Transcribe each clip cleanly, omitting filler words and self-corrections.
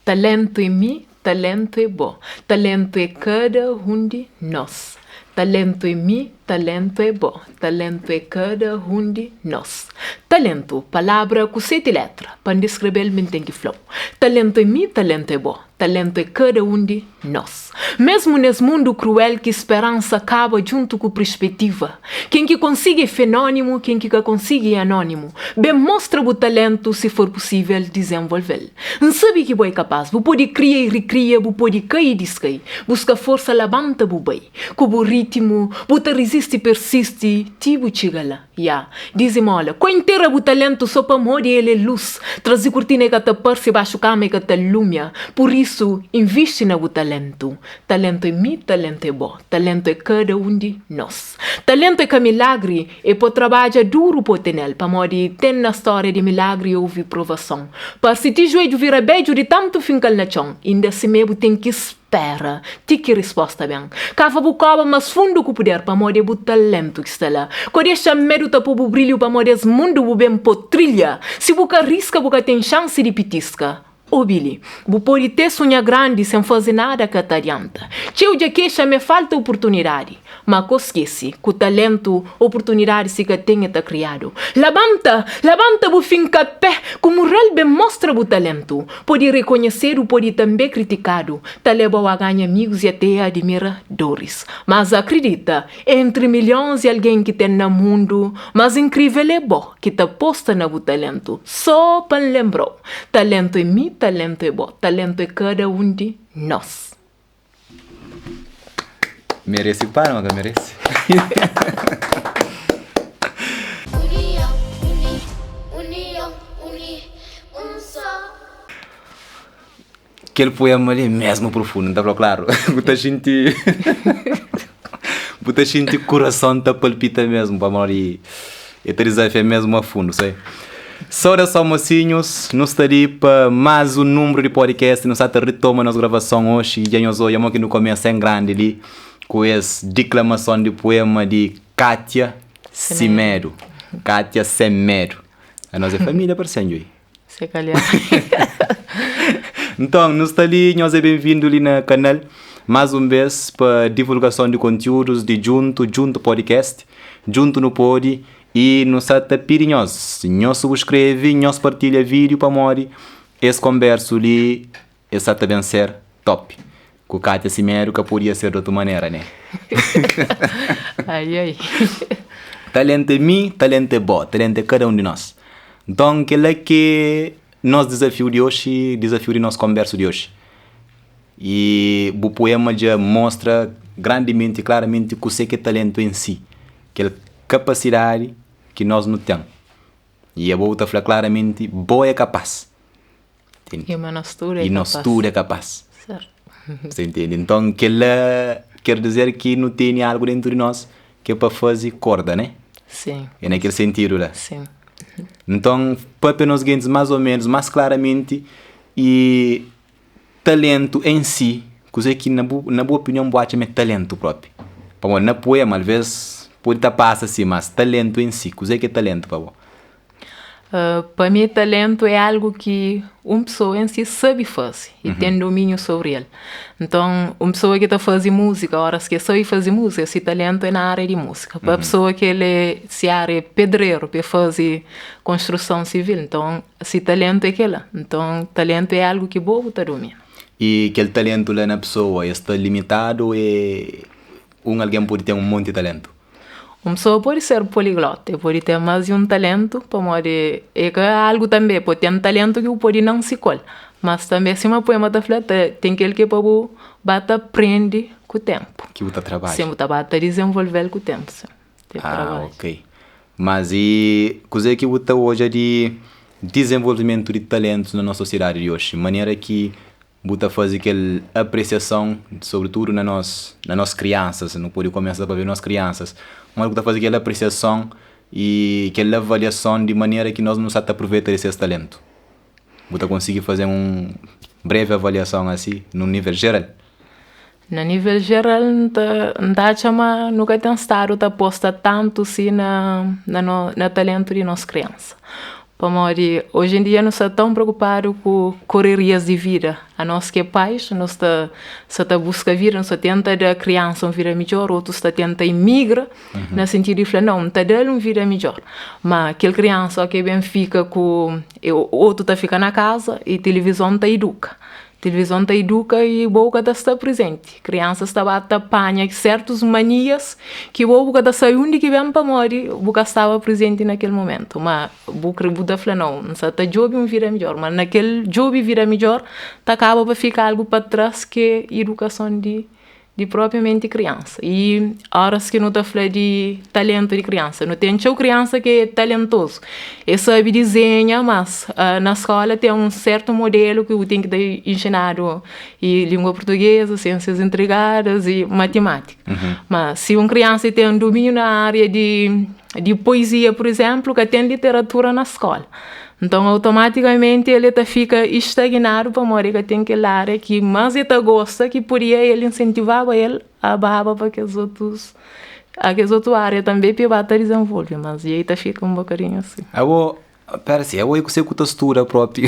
Talentu é mi, talentu é bo, talentu é kada un di nos. Talentu é mi, talentu é bo, talentu é kada un di nos. Talentu, palabra ku seti letra, pa N diskrebe-l mi N ten ki fla-u. Talentu é mi, talentu é bo, talentu é kada un di nos. Mesmu nes mundu kruel ki speransa kaba djuntu ku prispetiva. Ken ki konsigi é fenónimu, ken ki ka konsigi é anónimu. Ben mostra bu talentu, si for pusível dizenvolve-l. N sabe ki bo é kapás, bu pode kria i rikria, bu pode kai i diskai. Buska forsa, labanta bu bai. Ku bu rítimu, bu ta rizisti, persisti, ti bu txiga la. Ya, dizimola, Kua intera bu talentu so pamodi el é lus. Tras di kurtina e ka ta parse, baxu kama e ka ta lumia. Pur isu, invisti na bu talentu. Talentu é mi, talentu é bo, talentu é kada un di nos. Talentu é ka milagri, é po trabadja duru po tenel, pamodi ten na stória di milagri ouvi provason. Parse ti juedju vira bedju di tantu finka-l na txon, inda simé bu ten ki Spera ti ki risposta ben. Kava bu koba mas fundu ku puder pamodi é bu talentu ki sta la. Ko dexa medu ta po bu brilhu pamodi es mundu bu ben po trilha. Si bu ka riska bu ka ten xansi di pitiska. Obi li, bu podi te sunha grandi sen fazi nada ka ta adianta. Txeu dja kexa ma é falta oportunidadi. Ma ko skese, ku talentu, oportunidadi si ka ten e ta kriadu. Labanta! Labanta bu finka pé! Ku mural ben mostra bu talentu. Pode rekonhesedu, pode tanbe kritikadu, ta leba-u a ganha amigus i ate adimiradoris. Mas akridita, entri milhons di algen ki ten na mundu, mas inkrivel é bo ki ta posta na bu talentu. So pa N lenbra-u, talentu é mi, talentu é bo, talentu é kada un di nos. Merece palma ka merece? Kel poema li é mesmu profundu, N ta fla klaru, bu ta xinti bu ta xinti kurason ta palpita mesmu pamodi e ta dizafia mesmu a fundu, sai. Saudason mosinhus, nu sta li pa más un nunbru di podcast, nu sta ta ritoma nos gravason oxi, dja nhos odja mo ki nu kumesa en grandi li ku es diklamason di puema di Kátia Simedu, Kátia Semedu, anos é família parsen djui. Se calhar. Nton, nu sta li, nhos é benvindu li na kanal, más un bês pa divulgason di kontiúdus di Djuntu, Djuntu Podcast, Djuntu Nu Pode, i nu sta ta pidi nhos, nhos subskreve, nhos partilha vídiu pamodi es konbersu li es sta ta ben ser top. Ku Kátia Simedu ka podia ser di otu manera, né? Ai ai. Talentu é mi, talentu é bo, talentu é kada un di nos. Nton, kel-la ki é nos dizafiu di oxi, dizafiu di nos konbersu di oxi. I bu puema dja mostra grandimenti, klaramenti kuse ki é talentu en si, kel kapasidadi ki nos nu ten. I abo bu ta fla klaramenti, bo é kapás. I ma nos tudu é I nos tudu é kapás. Sertu. Você entende? Nton, kel-la ker dizer ki nu tene algu dentu di nos ki é pa faze korda, né? Sim. É na kel sentidu la. Sim. Nton, papia nos gentis más ô ménus, más klaramenti i talentu en si, kuzê ki na bu na bu opinion bu atxa ma é talentu propi? Pamodi na puema alvês pode ta pasa si, mas talentu en si, kuzê ki é talentu pa bo? Pa mi talentu é algu ki un pesoa en si sabe faze i ten domíniu sobri el. Nton, un pesoa ki ta faze múzika, óras ki el sabe faze múzika, se talentu é na ária di múzika. Pa pesoa ki el é se ária é pedreru pa el faze konstruson sivil, nton se talentu é kel-la. Nton, talentu é algu ki bo bu ta domina. I kel talentu la na pesoa, el sta limitadu ô é un algen pode ten un monti talentu? Un pesoa pode ser poliglota, el pode ten más di un talentu, pamodi é ka algu tanbe, pode ten talentu ki bu pode nanse ku el, mas tanbe sima puema ta fla, ta ten kel ki é pa bu ba ta prende ku tenpu. Ki bu ta trabadja. Sin, bu ta ba ta dizenvolve-l ku tenpu, sin. Ten Ah, trabadja. ok. Mas i kuzê ki bu ta odja di dizenvolvimentu di talentus na nos sosiedadi di oxi? Manera ki Bu ta faze kel apresiason, sobritudu na nos na nos kriansas, nu pode kumesa pa pabia nos kriansas, modi ku ta faze kel apresiason i kel avaliason di manera ki nos nu sa ta apruveita di ses talentu? Bu ta konsigi faze un brevi avaliason asi, nun nivel jeral? Na nivel jeral N ta N ta atxa ma nu ka ten stadu ta aposta tantu si na na no na talentu di nos kriansa. Pamodi oji en dia nu sta tão preokupadu ku korerias di vida. Anos ki é pais, nu sta sa ta buska vida, nu sta tenta da kriansa un vida midjór, otus sta tenta imigra na sentidu di fla, nau, N ta da-l un vida midjór. Ma kel kriansa ki ben fika ku otu ta fika na kaza i tilivizon ta iduka. Tilivizon ta iduka i bo ka ta sta prizenti. Kriansas ta ba ta panha sertus manias ki bo bu ka ta sabe undi ki ben pamodi bu ka staba prizenti na kel mumentu. Ma bu kre bu ta fla nau, N sa ta djobe un vida midjor. Ma na kel djobe vida midjor ta kaba pa fika algu pa tras ki é idukason di di propriamenti kriansa. I óras ki nu ta fla di talentu di kriansa, nu ten txeu kriansa ki é talentozu, es sabe dizenha, mas na skóla ten un sértu modelu ki bu ten ki ta inxinadu i língua purtugeza, siênsias intrigadas i matimátika. Ma si un kriansa ten dumíniu na ária di di poizia, pur izénplu, ka ten literatura na skóla. Nton, automatikamenti el ta fika istagnadu pamodi el ka ten kel ária ki más el ta gosta ki podia el insentivaba el a baba pa kes otus a kes otu ária tanbe pa el ba ta dizenvolve. Mas i el ta fika un bokadinhu asi. Abo, pera si, abo é kuse ku ta studa propi?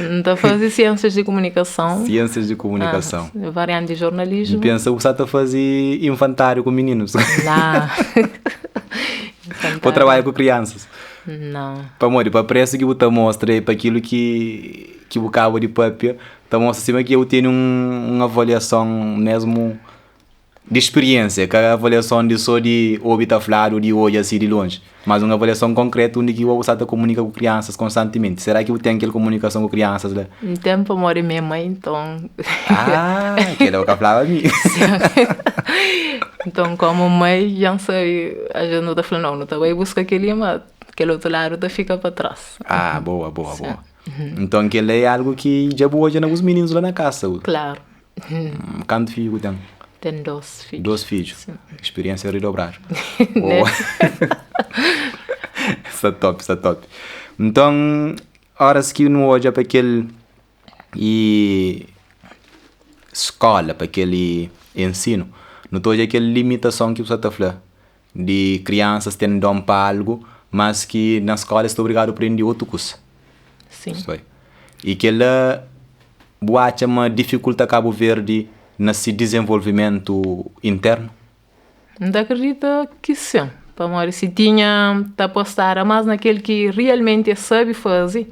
N ta faze siênsias di kumunikason. Siênsias di kumunikason. Ah, varianti di jornalismu. N pensa bu sa ta faze infantáriu ku mininus. Nah. Bo trabadja ku kriansas? Não. Pamodi pa presu ki bu ta mostra i pa kilu ki ki bu kaba di papia, ta mostra sima ki eu tene un avaliason mesmu di spiriensia, ka avaliason di so di obi ta fladu, di odja asi di lonji, mas un avaliason konkretu undi ki bo sa ta komunika ku kriansas konstantimenti. Sera ki bu ten kel komunikason ku kriansas la? N ten pamodi mi é mai, nton. Ah, kela bu ka flaba mi. Nton, komu mai, dja N sabe, aves nu ta fla, nau, nu ta bai buska kel-li, ma kel otu ladu ta fika pa tras. Ah, boa, boa, boa. Nton, kel-la é algu ki dja bu odja na bus mininus la na kasa? Klaru. Kantu fidju bu ten? Ten dos fidju. Dos fidju. Sim. Experiência redobrado. Né? Sta top, sta top. Nton, óras ki nu odja pa kel i skola, pa kel ensinu, nu ta odja kel limitason ki bu sta ta fla di kriansas ten don pa algu, mas ki na skola es ta obrigadu prende otu kusa. Sim. I kel-la bu atxa ma difikulta Kabu Verdi na si dizenvolvimentu internu? N ta akredita ki sin, pamodi si tinha ta apostada más na kel ki rialmenti es sabe faze,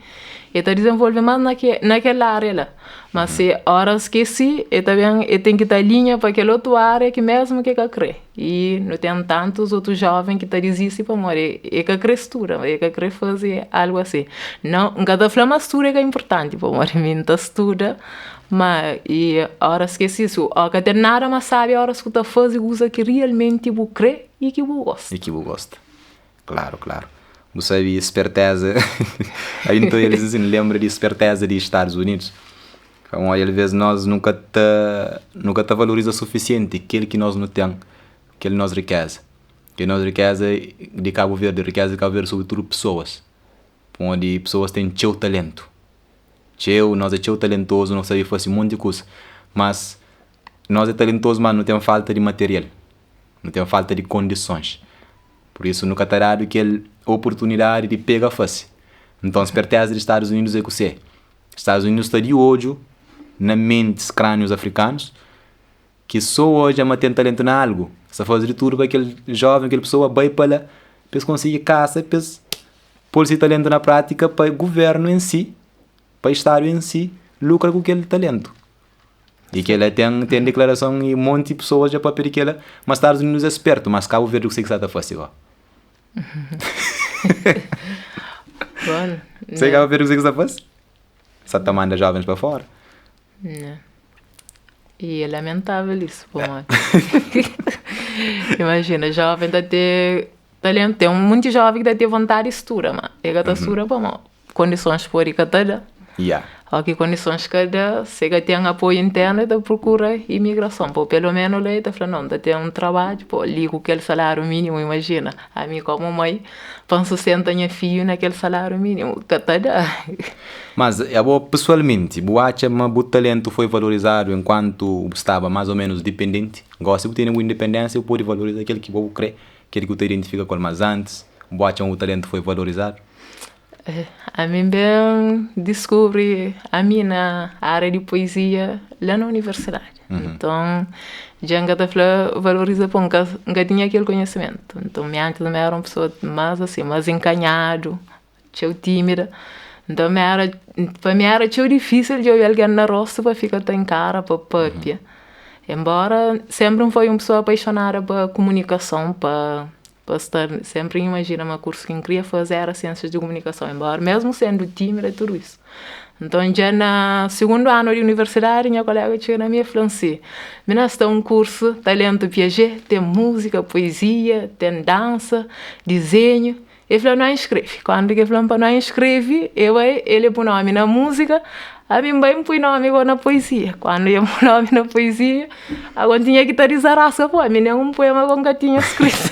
e ta dizenvolve más na ke na kel ária la. Má si óras ki si, e ta ben e ten ki ta alinha pa kel otu ária ki mésmu ki e ka krê. I nu ten tantus otu jóven ki ta dizisti pamodi e ka krê studa, e ka krê faze algu asi. Nau, N ka ta fla ma studa é ka inpurtanti pamodi mi N ta studa, ma i óras ki é si, si o ka ten nada más sábi óras ku ta faze kuza ki rialmenti bu krê i ki bu gosta. I ki bu gosta. Klaru, klaru. Bu sabe sperteza, ainda eles assim, lembra di sperteza di Estados Unidos. Pamodi alvês nós nu ka ta nu ka ta valoriza sufisienti kel ki nós nu ten, kel nos rikéza. Kel nos rikéza di Kabu Verdi, rikéza di Kabu Verdi sobretudu pesoas. Pamodi pesoas ten txeu talentu, txeu, nós é txeu talentozu, nu sabe fase monti kuza, mas nós é talentozu mas nu ten falta di material, nu ten falta di kondisons. Pur isu nu ka ta dadu kel oportunidadi di pega fase. Nton spertéza di Stadus Unidus é kusé? Estados Unidos sta di odju na mentis, crânios africanos ki sô odja ma ten talentu na algu, sta faze di tudu pa kel joven, kel pesoa bai pa la pa es konsigi kasa, pa es poi se talentu na prátika pa guvernu en si, pa estadu en si lukra ku kel talentu. I kela ten ten diklarason i monti pesoas dja papia di kela, ma Estados Unidos é spertu, mas Kabu Verdi kuse ki sta ta fase go? Bon, Sei Cabo Verde kuse ki sta fase? Sta ta manda jovens pa fora. Né. E é lamentável isso, pô, mano. Imagina, jovem ta ter talento, tem um monte de jovem que ta ter vontade de estuda, mas ele ka ta estuda pô, mano. Kondisons pode ka ta da. Yeah. Ó ki kondisons ka da, se ka ten apoiu internu, el ta prokura imigrason. Pô, pelo menu la el ta fla, nau, N ta ten un trabadju, pô, li ku kel saláriu mínimu, imajina, ami komu mai, pa N sustenta nha fidju na kel saláriu mínimu, ka ta da. Mas, abo pesoalmenti, bu atxa ma bu talentu foi valorizadu enkuantu bu staba más ô ménus dipendenti? Gósi bu tene bu indipendénsia, bu pode valoriza kel ki bo bu krê, kel ki bu ta identifika ku el. Mas antis, Bu atxa ma bu talentu foi valorizadu? Ami N ben diskubri ami na ária di poezia la na universidadi. Nton, dja N ka ta fla valoriza pô N ka N ka tinha kel konhisimentu. Nton, mi antis mi éra un pesoa más asin, más inkanhadu, txeu tímida. Nton, mi éra pa mi éra txeu difísil djobe algen na rostu pa fika ta inkara, pa pâpia. Enbóra sénpri N foi un pesoa apaixonada pa kumunikason, pa Pa sta senpri N imajina ma kursu ki N kria faze éra Siênsias di Kumunikason, enbóra mésmu sendu tímida i tudu isu. Nton, dja na sigundu anu di universidadi, nha koléga txiga na mi e fla-m si, Mina, sta un kursu Talentu Piaget, ten múzika, poezia, ten dansa, dizenhu. E fla, Nu inskreve. Kandu ki e fla-m pa nu inskreve, e bai, el e pui nómi na múzika, ami N bai N pui nómi gó na poezia. Kandu e pui nómi na poezia, agó N tinha ki ta dizarasca pô, ami nen un puema gó N ka tinha skritu.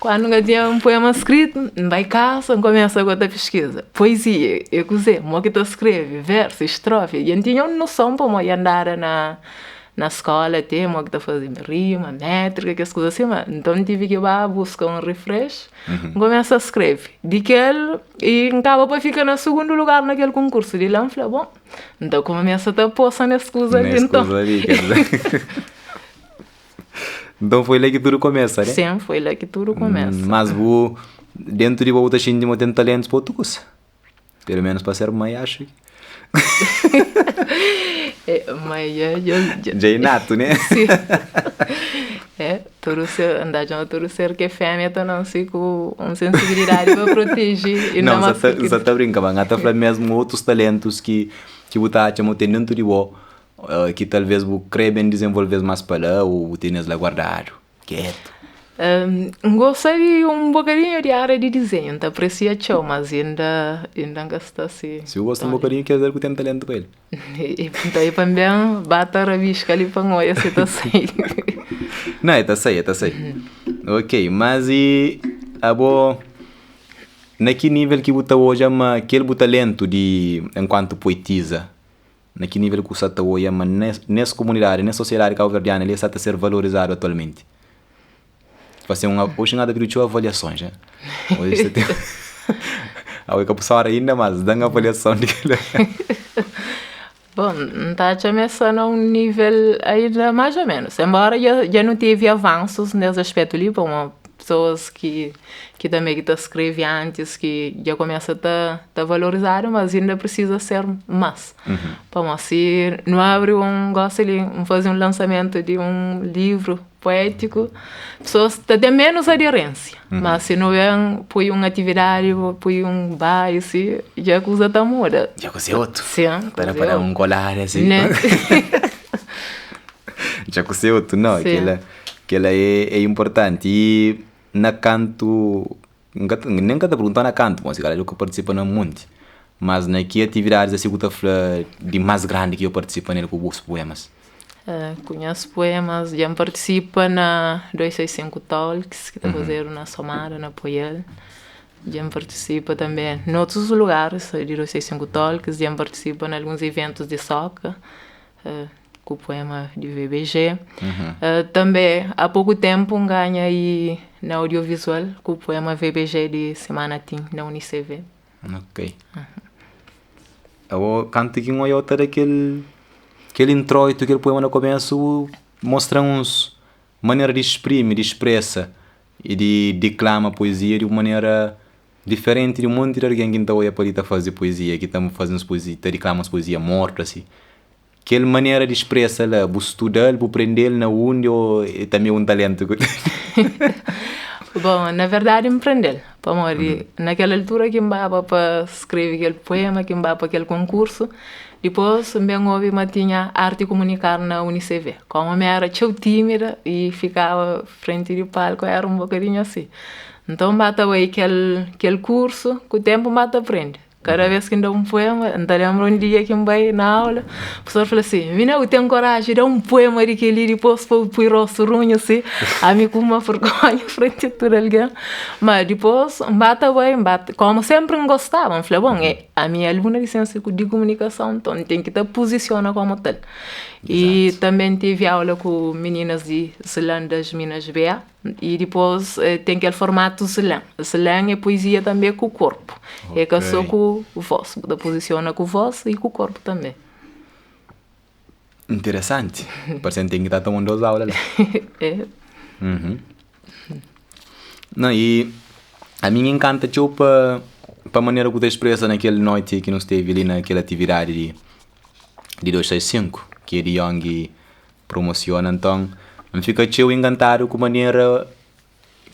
Kandu N ka tinha un puema skritu, N bai kasa, N kumesa gó ta piskiza, poezia é kuzê, mo ki ta skrebe, versu, estrofe, dja N tinha un noson pamodi dja N dada na Na skola te mo ki ta faze rima, metrika, kes kuza si ma nton N tive ki ba buska un refresh, N kumesa skrebe. Di kel i N kaba pa fika na sugundu lugar na kel konkursu. Di la N fla, bon, N ta kumesa ta posa nes kuza li Nes nton. kuza li, ker dizer. Nton foi la ki tudu kumesa, ne? Sin, foi la ki tudu kumesa. Mas bu, dentu di bo bu ta xinti ma bu ten talentus pa otu kuza? Pelo menos pa ser mãe acho que. É, mãe já, já, já. Já é inato, né? Sim. É, tudo ser, andar já tudo ser que é fêmea tá nasce com uma sensibilidade para proteger e Não, não só mais ta, que só ta brinca, mas ta fla mesmo outros talentos que bu ta atxa ma tem dentro de bo, que talvez bu crê bem desenvolver mais pa lá ou bu tenes lá guardado. Quieto. N gosta di un bokadinhu di ária di dizenhu, N ta apresia txeu, mas inda inda N ka sta si. Si bu gosta un bokadinhu, ker dizer ku ten talentu pa el. Nta i pa N ben ba ta rabiska li pa N oia si ta sai. Não, e ta sai, e ta sai. Ok, mas i abo na ki nível ki bu ta odja ma kel bu talentu di enkuantu poetiza Na ki nível ku sa ta oia ma nes komunidadi, nes sosiedadi kauverdiana li, sa ta ser valorizadu atualmenti? Fase un, oxi N ata pidi txeu avaliasons, eh? Oxi sa ten, awe ka pusora inda, mas da-m avaliason di kila. Bon, N ta atxa ma es sta na un nível ainda más o ménus, enbóra dja dja nu tevi avansus nes aspétu li, pamodi pesoas ki ki tanbe ki ta skrebe antis ki dja kumesa ta ta valorizadu, mas inda prisiza ser más. Pamodi si nu abri un gosi li, N faze un lansamentu di un livru poétiku, pesoas ta ten ménus aderénsia. Má si nu ben poi un atividadi, poi un baile si, dja kuza ta muda. Dja kuza é otu. Sin, Ta da kuza pa é da otu. un kolada si. Né? Dja kuza é otu, nau, Sin. kela kela é é inportanti. I na kantu N ka ta, nen ka ta pergunta na kantu, bon si kalhar dja ku partisipa na monti, mas na ki atividadis asi ku ta fla di mas grandi ki dja partisipa nel ku bus puemas? Ku nhas puemas dja N partisipa na 265 Talks ki ta fazedu na Somada, na Poiel, dja N partisipa tanbe notus lugaris di 265 Talks, dja N partisipa na alguns iventus di soka. Ku puema di VBG. Tanbe, a poku tenpu N ganha i na audiovizual ku puema VBG di Semana Tin na Uni-CV. Ok. Abo, kantu ki N oiau ta da kel kel introitu, kel puema na komesu, bu mostra-m uns manera di sprimi, di spresa i di diklama puezia di un manera Diferenti di un monti di algen ki N ta oia pa li ta faze puezia, ki ta faze uns puezia, ta diklama uns puezia mortu asi. Kel manera di spresa la, bu studa-l, bu prende-l na undi ô é tanbe un talentu ki bu ten? Bon, na verdadi N prende-l, pamodi na kel altura ki N baba pa skrebe kel puema, ki N ba pa kel konkursu, dipôs N ben obi ma tinha arti kumunikar na Uni-CV. Komu mi éra txeu tímida i fikaba frenti di palku éra un bokadinhu asi. Nton, N ba ta bai kel kel kursu, ku ténpu N ba ta prende. Kada bes ki N da un puema, N ta lenbra un dia ki N bai na aula, profesor fla si, Mina, bu ten koraji di da un puema di kel-li dipôs pa bu pui rostu runhu si? Ami ku uma vergonha frenti tudu algen. Ma dipôs N ba ta bai, N ba ta, kómu sénpri N gostaba, N fla, bon, é ami é aluna di siénsia di kumunikason, nton N ten ki ta puzisiona kómu tal. I tanbe N tevi aula ku mininas di Slan das Minas BA. I dipôs ten kel formatu slan. Slan é poezia tanbê ku korpu. É ka sô ku vós. Bu ta pozisiona ku vós i ku korpu tanbê. Interesanti. Parse N ten ki ta toma un dos aula la. É. Não, i ami N enkanta txeu pa pa manera ku ta expresa na kel noiti ki nu stevi li na kel atividadi di di 265 ki é di Yong promosiona nton N fika txeu enkantadu ku manera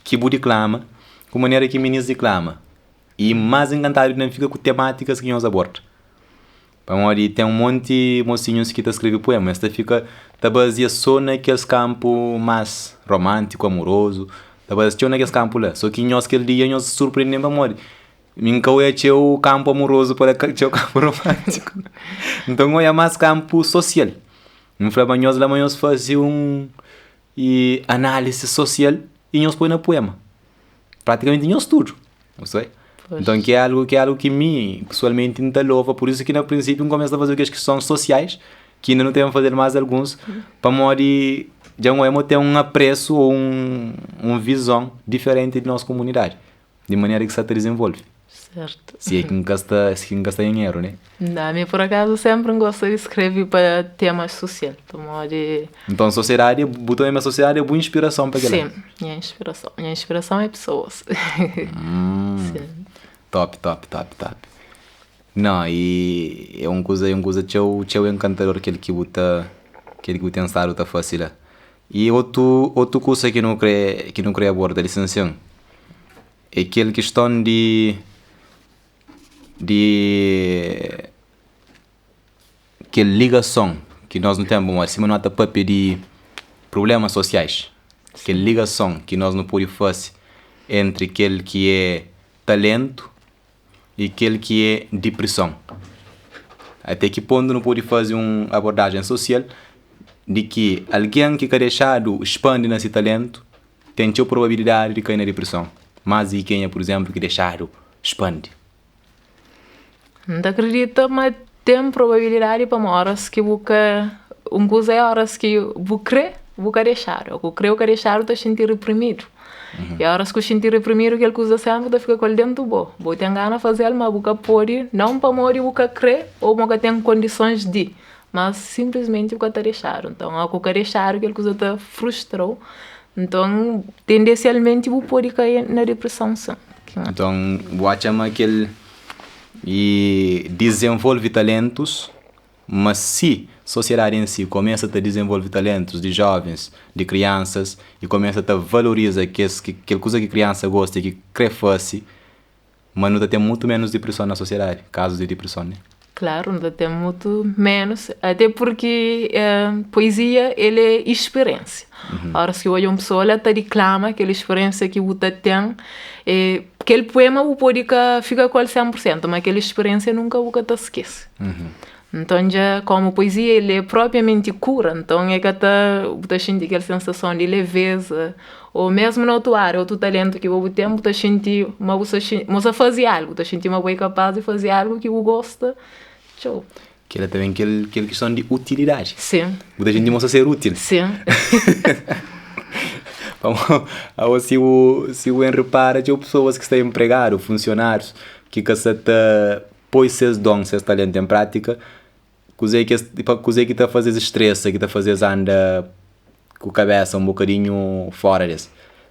ki bu diklama ku manera ki minis diklama i más enkantadu inda N fika ku temátikas ki nhos aborda pamodi ten un monti mosinhus ki ta skrebe puema es ta fika ta bazia so na kes kanpu más romántiku amorozu ta bazia txeu na kes kanpu la so ki nhos kel dia nhos surprende-m pamodi Mi N ka oia txeu kanpu amorozu pa da txeu kanpu romántiku. Nton N oia más kanpu sosial. N fla ma nhos la ma nhos faze un i análisi sosial i nhos poi na puema. Pratikamenti nhos tudu. Bu sabe? Nton ki é algu ki é algu ki mi pesoalmenti N ta lova. Pur isu ki na prinsípiu N kumesa ta faze kes ki son sosiais, ki inda nu ten faze más alguns, pamodi dja N oia ma ten un apresu ô un vizon diferenti di nos komunidadi. Di manera ki sta ta dizenvolve. Sertu. Si é ki N ka sta, si ki N ka sta en eru, né? Nau, mi pur akazu senpri N gosta di skrebe pa temas susial, pamodi. Nton sosiedadi, bu ta obi ma sosiedadi é bu inspirason pa kila? Sin, nha inspirason. Nha inspirason é pesoas. Sin. Top, top, top, top. Nau, i é un kuza, é un kuza txeu, txeu enkantador kel ki bu ta, kel ki bu ten stadu ta fase la. I otu, otu kusa ki nu kre, ki nu kre aborda li sin-sin, é kel kiston di, di kel ligason ki nos nu ten pamodi sima nu ta papia di prublemas sosiais, kel ligason ki nos nu pode fase entri kel ki é talentu i kel ki é diprison. Até ki pontu nu pode faze un abordajen sosial di ki algen ki ka dexadu spandi na se talentu ten txeu probabilidadi di kai na diprison, más di ki kenha, pur izénplu, ki dexadu spandi. N ta kridita ma ten probabilidadi pamodi óras ki bu ka un kuza é óras ki bu krê bu ka dexadu, ô ku krê bu ka dexadu bu ta xinti reprimidu. I óras ki bu xinti reprimidu kel kuza sénpri ta fika ku el déntu bo. Bu ten gana faze-l ma bu ka pode, non pamodi bu ka krê ô bu ka ten kondisons di, ma sinplismenti bu ka ta dexadu. Nton, óras ki bu ka dexadu kel kuza ta frustra-u. Nton, tendensialmenti bu pode kai na depreson sin. Nton, bu atxa ma kel i dizenvolve talentus Ma si sosiedadi en si kumesa ta dizenvolve talentus di jovens, di kriansas i kumesa ta valoriza kes ki kel kuza ki kriansa gosta i ki kre fase, ma nu ta ten mutu menus diprison na sosiedadi, kazus di diprison, ne? Klaru, nu ta ten mutu menus, ate purki poezia el é spiriénsia. Óras ki bu odja un pesoa la ta diklama kel spiriénsia ki bu ta ten, kel puema bu pode ka fika ku el 100 pur sentu, ma kel spiriénsia nunka bu ka ta skese. Nton dja komu poezia el é propriamenti kura, nton é ka ta bu ta xinti kel sensason di leveza ô mesmu na otu ária, otu talentu ki bo bu ten bu ta xinti ma bu sta ma bu sta faze algu, bu ta xinti ma bo é kapaz di faze algu ki bu gosta txeu. Kel-la ta ben kel kel kiston di utilidadi. Sin. Bu ta xinti ma bu sta ser útil. Sin. Pamodi aos si bu si bu ben repara txeu pesoas ki sta enpregadu, funsionárius ki ka sa ta poi ses don, ses talentu en prátika, kuzê ki es, pa kuzê ki ta faze-s stresa, ki ta faze-s anda ku kabésa un bokadinhu fóra des.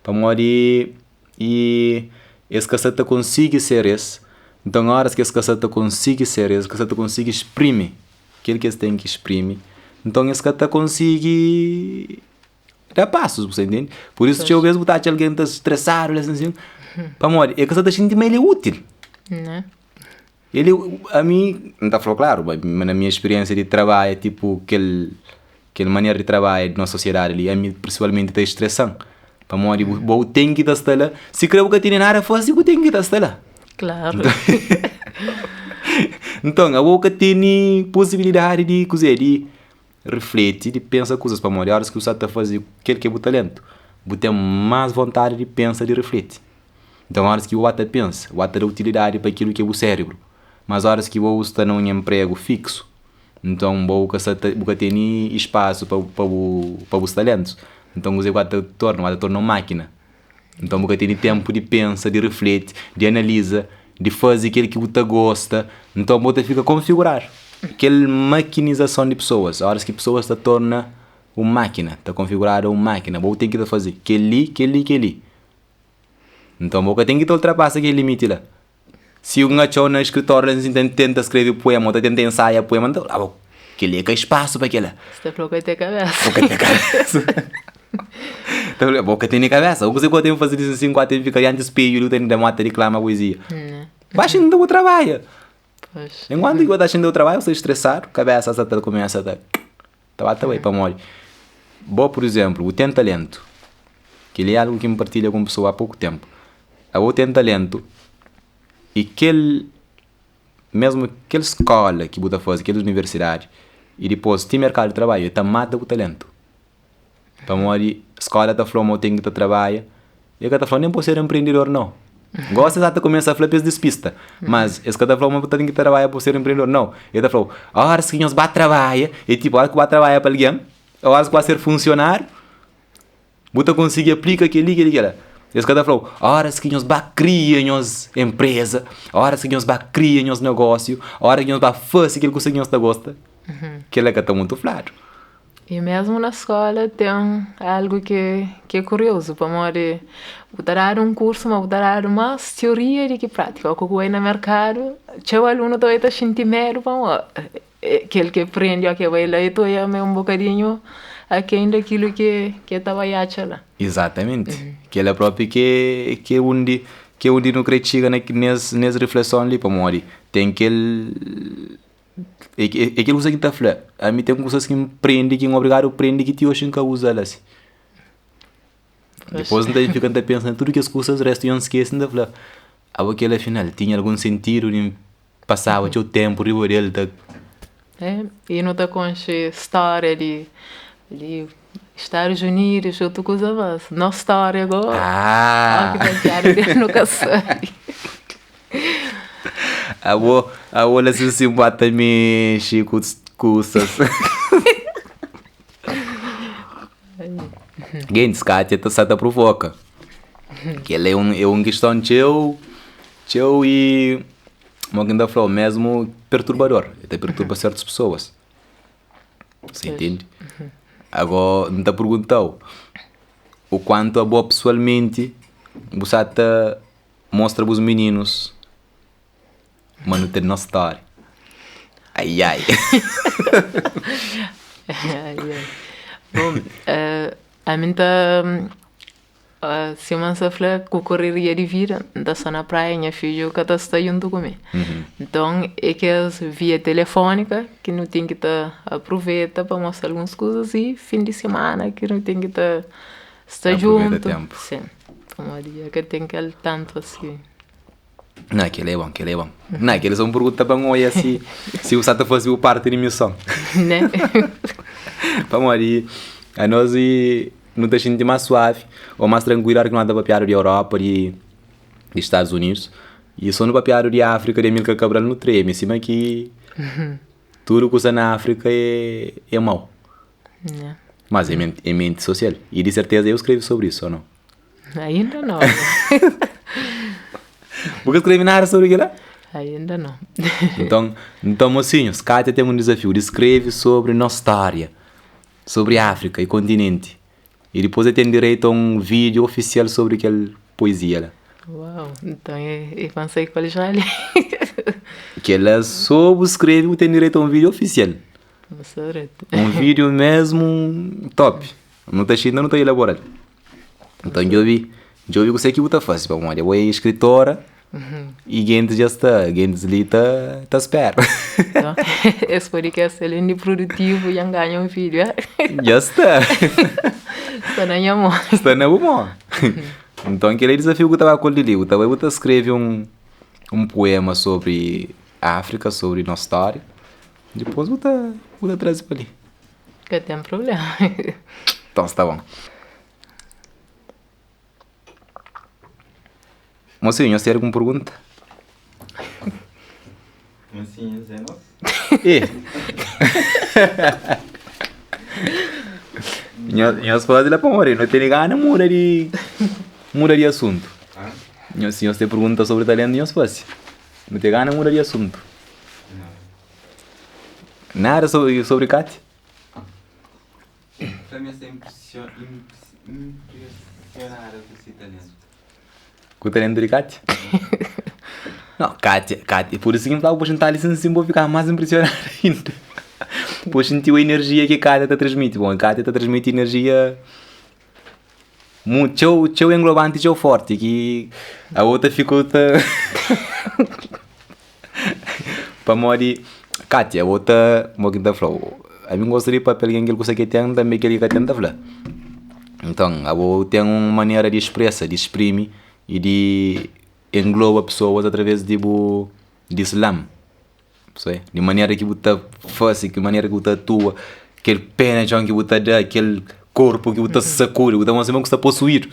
Pamodi i es ka sa ta konsigi ser es, nton óras ki es ka sa ta konsigi ser es, ka sa ta konsigi sprimi kel ki es ten ki sprimi, nton es ka ta konsigi da pasus, bu sta intende? Pur isu txeu bes bu ta atxa algen ta stresadu la asin asin, pamodi el ka sa ta xinti ma el é útil. El é, ami N ta fla-u klaru, ma na minha spiriénsia di trabadja tipo kel kel manera di trabadja di nos sosiedadi li ami prinsipalmenti ta estresa-m pamodi bu bo ten ki ta sta la sikre bu ka tene nada faze bu ten ki ta sta la. Klaru. Nton, abo ka tene posibilidadi di kuzê? Di refleti, di pensa kuzas pamodi óras ki bu sta ta faze kel ki é bu talentu, bu ten más vontadi di pensa, di refleti. Nton, óras ki bu ba ta pensa, bu ba ta da utilidadi pa kilu ki é bu sérebru. Mas óras ki bo sta na un enpregu fíksu, nton bo ka sta ta bu ka tene spasu pa pa bu pa bus talentus. Nton kuzê ki bu ba ta torna? Bu ba ta torna un mákina. Nton bu ka tene ténpu di pensa, di refleti, di analiza, di faze kel ki bu ta gosta. Nton bo ta fika konfiguradu. Kel makinizason di pesoas, óras ki pesoas ta torna un mákina, ta konfiguradu un mákina, bo ten ki ta faze kel-li, kel-li, kel-li. Nton bo ka ten ki ta ultrapasa kel limiti la. Si un atxau na skritóriu la ta tenta skrebe puema o ta tenta ensaia puema, nta fla, kel-li é ka spasu pa kel-la. Sta fla, Bo ka ten kabésa. Bo ka ten kabésa. Ta fla, Bo ka tene kabésa. Kuzê ku bo ten faze diz asin ku ten fika dianti spedju li, bu ten da mota diklama poezia. Ba xinta bu trabadja. Enkuantu ki bo ta xinta bu trabadja, bu sta stresadu, kabésa sa ta kumesa ta ta ba ta bai. Pamodi bo, pur izénplu, bu ten talentu. Kel-li é algu ki N partilha ku un pesoa há poku ténpu. Abo ten talentu i kel mésmu kel skóla ki bu ta faze, kel universidadi i dipôs ti merkadu di trabadju, el ta mata bu talentu. Pamodi skóla ta fla-u ma bu ten ki ta trabadja, el ka ta fla-u nen pa bu ser enprendidor nau. Gósi es ata kumesa fla pa es dispista, mas es ka ta fla-u ma bu ten ki trabadja pa bu ser enprendidor nau. El ta fla-u, óras ki nhos ba trabadja, é tipu óras ki bu ba trabadja pa algen, óras ki bu ba ser funsionáriu, Bu ta konsigi aplika kel-li, kel-li, kel-la. Es ka ta fla-u, óras ki nhos ba kria nhos enpreza, óras ki nhos ba kria nhos negósiu, óras ki nhos ba fase kel kusa ki nhos ta gosta, kel-la ka ta mutu fladu. I mésmu na skóla ten algu ki ki é kuriozu, pamodi bu ta dadu un kursu ma bu ta dadu más tioria di ki prátika. Óki bu bai na merkadu, txeu alunu ta bai ta xinti medu pamodi Kel ke prende o ke bai la e ta oia ma e un bokadinhu aken dakilu ke ke ta bai atxa la. Izatamenti. Kela propi ke ke undi ke undi nu kre txiga na nes nes rifleson li pamodi ten kel é é kel kusa ki N ta fla ami ten kusas ki N prende ki N obrigadu prende ki ti oxi N ka uza-l asi. Dipôs N ta fika N ta pensa na tudu kes kusas restu dja N skese N ta fla abo kel afinal tinha algun sentidu di N Pasaba txeu ténpu riba di el ta. É, i nu ta konxe stória di di Stadus Unidus, otu kuza mas. Nos stória go, Ah! ó ki papiadu di el nu ka sabe. Abo, abo la sin sin ba ta mexe ku kusas. Gentis, Kátia ta sa ta provoka. Kel-la é un, é un kiston txeu, txeu i, mo ki N ta fla-u, mésmu perturbador. El ta perturba sertus pesoas. Sa intende? Agó, N ta pergunta-u, o kuantu abo pesoalmenti bu sa ta mostra bus mininus ma nu ten nos stória? Ai ai. Ai ai. Bon, ami N ta Sima N sa fla, ku koreria di vida, N ta sta na praia, nha fidju ka ta sta djuntu ku mi. Nton, é kes via telefónika ki nu ten ki ta apruveta pa mostra alguns kuzas i fin di simana ki nu ten ki ta sta Apruveta djuntu. ténpu. Sin, pamodi dja ka ten kel tantu asi. Nah, kel-la é bon, kel-la é bon. Nah, kel-la é sô un pergunta pa N oia si si bu sa ta faze bu parti di mison. Né? Pamodi anos i nu ta xinti más suavi ô más trankuilu óras ki nu anda ta papiadu di Europa, di di Stadus Unidus i sô nu papiadu di Áfrika, di Amílcar Cabral nu treme sima ki tudu kuza na Áfrika é é mau. Né? Mas é é menti sosial i di serteza eu skrebe sobri isu, ô nau? Ainda não. Bu ka skrebe nada sobri kel-la? Ainda não. Nton, nton mosinhus, Kátia ten un dizafiu di skrebe sobri nos stória, sobri Áfrika i kontinenti. I dipôs el ten direitu a un vídiu ofisial sobri kel poezia la. Uau, nton e pa N sai ku el já li. Kel-la sô bu skrebe bu ten direitu a un vídiu ofisial. Un vídiu mésmu top. Nu ta xinta nu ta ilabora-l. Nton djobe, djobe kuse ki bu ta fase pamodi abo é skritora i gentis dja sta, gentis li ta ta spera. Es podcast alén di produtivu dja N ganha un fidju eh. Dja sta. Sta na nha mon. Sta na bu mon. Nton kel é dizafiu ku ta ba ku el di li, bu ta bai bu ta skrebe un un puema sobri. Áfrika, sobri nos stória. Dipôs bu ta bu ta traze pa li. Ka ten prubléma. Nton sta bon. Mosinhu, nhos ten algun pergunta? Mosinhus é nos? E Nhos faze la pamodi nu tene gana muda di muda di asuntu. Nhos si nhos ten pergunta sobri talentu nhos faze. Nu ten gana muda di asuntu. Nada sobri sobri Katia? Fla mi sta impresionada ku si talentu. Ku talentu di Katia? Não, Katia, Katia, por isso que N fla-bu pa xinta li sin sin bo fika más impresionadu ainda. Bo xinti-u enerjia ki Katia ta transmiti. Bom, Katia ta transmiti enerjia mu txeu, txeu englobanti, txeu forti ki abo ta fika ta Pamodi, Kátia, bo ta, mo ki N ta fla-u, ami N gosta di papia algen kel kusa ki ten, tanbe kel ki ka ten N ta fla. Nton, abo ten un manera di spresa, di sprimi i di engloba pesoas atraves di bu di slam, di manera ki bu ta fase, ki manera ki bu ta atua, kel pé na txon ki bu ta da, kel korpu ki bu ta sakudi, bu ta mostra ma bu sta posuídu.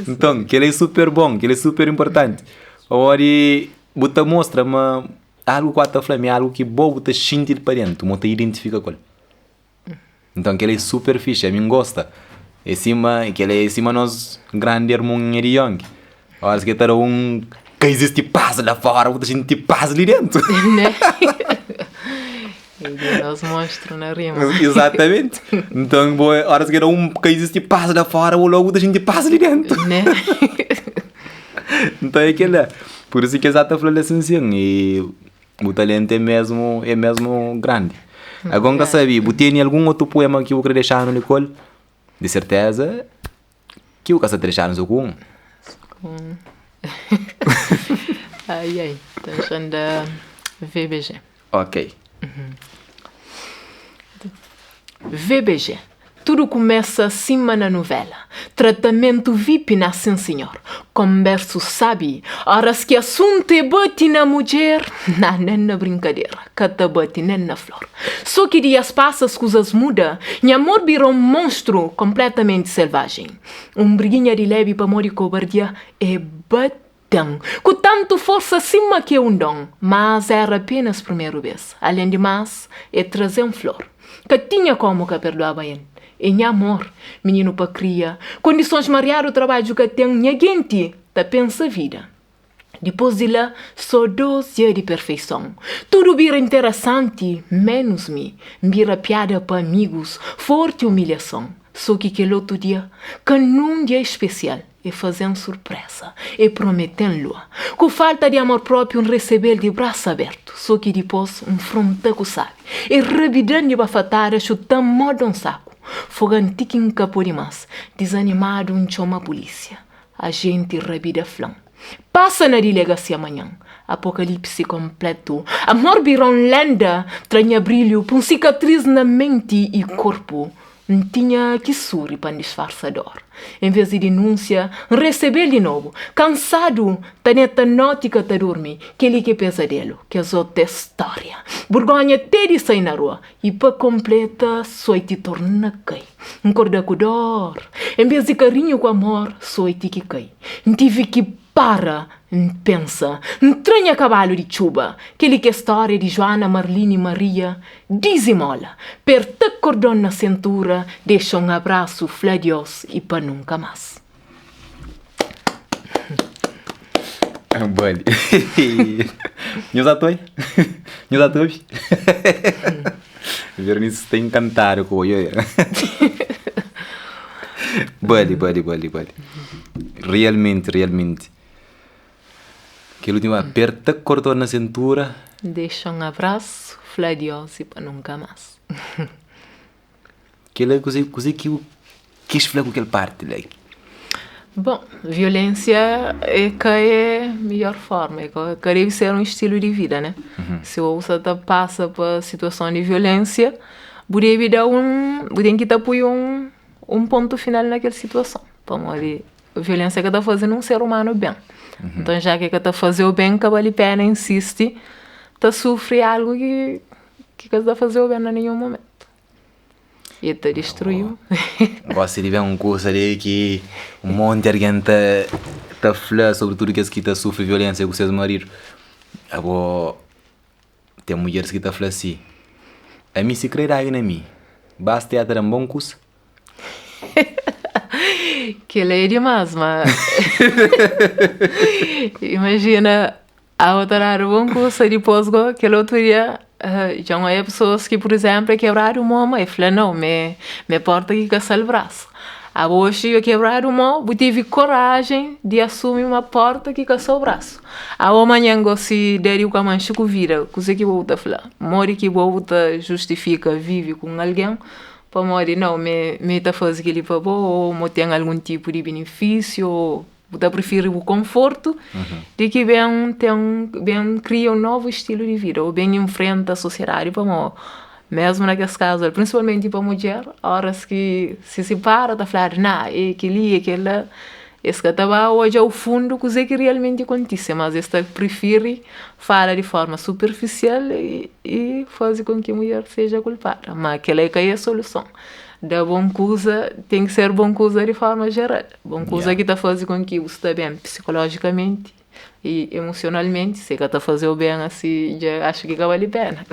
Nton, kel-la é super bon, kel-la é super inportanti pamodi bu ta mostra ma algu ku ta fla ma é algu ki bo bu ta xinti pa déntu, ma bu ta identifika ku el. Nton, kel-la é super fixi, ami N gosta. É sima, kel-la é sima nos grandi armun Edi Young, óras ki el ta da un ka izisti pas la fóra, bu ta xinti pas li déntu. E nos monstru na rima. Exatamente. Nton, bo, óras ki da un ka izisti pas la fóra, bo logu ta xinti pas li déntu. Né? Nton é kel-la. Pur isu ki es ta fla-l asin sin. E bu talentu é mesmu, é mesmu grandi. Agora N ka sabe, bu tene algun otu puema ki bu kre dexa-nu li ku el? Di serteza ki bu ka sa ta dexa-nu so ku un. Ku un. Ai ai, ta dexa-m da VBG. Ok. VBG, Tudu kumesa sima na nuvela. Tratamentu vip na sin sinhor. Konbersu sabi. Oras ki asuntu é bati na mudjer, na nen na brinkadera, ka ta bati nen na flor. So ki dias pasa as kuzas muda, nha amor bira un monstru konpletamenti selvajen. Un briguinha di lebi pamodi kobardia é bati. Ten, ku tantu forsa sima ki é un don, mas éra apenas primeru bês. Alén di más, e traze-m flor. Ka tinha komu ka perduaba el. É nha amor, mininu pa kria, kondisons mariadu trabadju ka ten, nha genti ta pensa vida. Dipôs di la, sô dôs dia di perfeison. Tudu bira interesanti, ménus mi. N bira piada pa amigus, forti umilhason. Sô ki kel otu dia, ka nun dia spesial. E faze-m surpresa, e promete-m lua. Ku falta di amor propiu N resebe-l di brasu abertu. So ki dipos N fronta ku sabi. E rabida-m di bafatada, xuta-m moda un saku. Foga-m ti ki N ka pode mas. Dizanimadu N txoma pulisia. Ajenti rabida fla-m, Pasa na dilegasia manhan. Apokalipsi konpletu. Amor bira un lenda, tra nha brilhu, pun sikatris na menti i korpu. N tinha ki suri pa N disfarsa dor. En ves di dinúnsia, N resebe-l di nobu. Kansadu, ta neta noti ka ta durmi. Kel-li ki é pezadelu, kes otu é stória. Burgónha te di sai na rua. I pa konpleta, soiti torna kai. N korda ku dor. En ves di karinhu ku amor, soiti ki kai. N tivi ki para, N pensa, N tra nha kabalu di txuba. Kel-li ki é stória di Joana, Marlini, Maria, Dizimola, perta kordon na sentura, dexa un abrasu, fla adiós i pa nunka más. Bali. Nhos ata oi? Nhos ata obi? Vernice sta encantado ku oi. Bali, bali, bali, bali. Realmente, realmente. Kel última, aperta kordon na sentura. Dexa un abrasu, fla adiós i pa nunka más. Kel-la é kuzê, kuzê ki bu kis fla ku kel parti la? Bon, violénsia é ka é midjór fórma, é ka ka debe ser un stilu di vida, né? Si bu sta ta pasa pa situason di violénsia, bu debe da un, bu ten ki ta poi un pontu final na kel situason, pamodi. Violência ka ta faze nun ser humanu ben. Nton já ki ka ta faze-u ben, ka bali pena insisti ta sufri algu ki ki ka ta faze-u ben na ninhun momentu. E ta distrui-u. Gosi di ben un kusa li ki un monti algen ta ta fla, sobritudu kes ki ta sufri violensia ku ses maridu. Abo ten mudjeris ki ta fla si, ami si kre dagi na mi, basta e ta da-m bon kusa. Kel-la é dimás, má imajina abo ta dadu bon kusa dipôs gó kel otu dia dja N odja pesoas ki pur izénplu é kebradu mô má e fla nau m'é m'é pórta ki ka sa-l brasa. Abo oxi dja kebradu mô bu tevi korajen di asumi ma pórta ki ka sa-u brasu. Abo manhan gó si da di bu ka manxe ku vida kuzê ki bo bu ta fla? Modi ki bo bu ta justifika vive ku un algen Pamodi nau, mi mi ta faze kel-li pa bo ô mo ten algun tipu di binifísiu ô bu ta prifiri bu konfortu di ki ben ten ben kria un novu stilu di vida ô ben infrenta sosiedadi pamodi mésmu na kes kazu li prinsipalmenti pa mudjer óras ki si sipara ta fladu na é kel-li é kel-la Es ka ta ba odja ao fundu kuzê ki realmenti kontise, mas es ta prifiri fala di forma superfisial i faze kon ki mudjer seja kulpada. Ma kel-la ka é soluson. Da bon kuza ten ki ser bon kuza di forma jeral. Bon kuza ki ta faze kon ki bu sta ben psikolojikamenti i emosionalmenti. Si ka ta faze-u ben asi, dja axu ki ka bali pena.